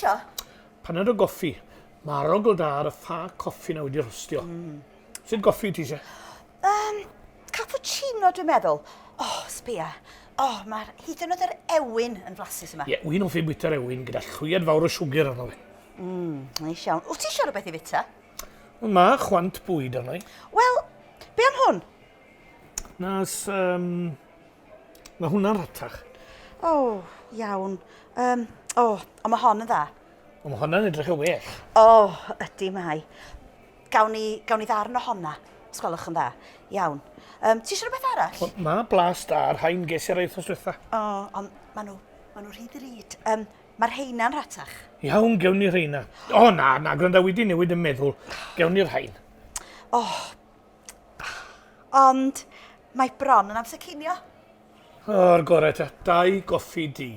isio? Paned o goffi. Mae arogl da ar y ffa coffi na wedi rhostio. Mm. Sut goffi ti eisiau? Um, cappuccino dwi'n meddwl. Oh, sbia. Oh, mae'r hyd yn oed yr ewin yn flasus yma. Ie, yeah, wy'n hoffi bwyta'r ewin gyda llwyad fawr o siwgr arno fe. Mm, neis iawn. Wyt ti eisiau rhywbeth i fita? Wel, mae chwant bwyd arno i. Wel, be am hwn? Na, um, mae hwnna'n rhatach. O, oh, iawn. Um, o, oh, ond mae hon yn dda. Ond mae hwnna'n edrych yn well. O, oh, ydy mae. Gawn ni, gawn ni ddarn o honna, os gwelwch yn dda. Iawn. Um, ti eisiau rhywbeth arall? Wel, mae blas da ar rhain ges i'r wythnos diwetha. O, oh, ond maen nhw, maen nhw rhy ddrud. Um, Mae'r rheina'n rhatach. Iawn, gewn ni rheina. O, na, na, gwranda, wedi newid yn meddwl. Gewn ni'r rhain. O, oh. Ond mae bron yn amser cinio. O'r gorau te. Dau goffi di.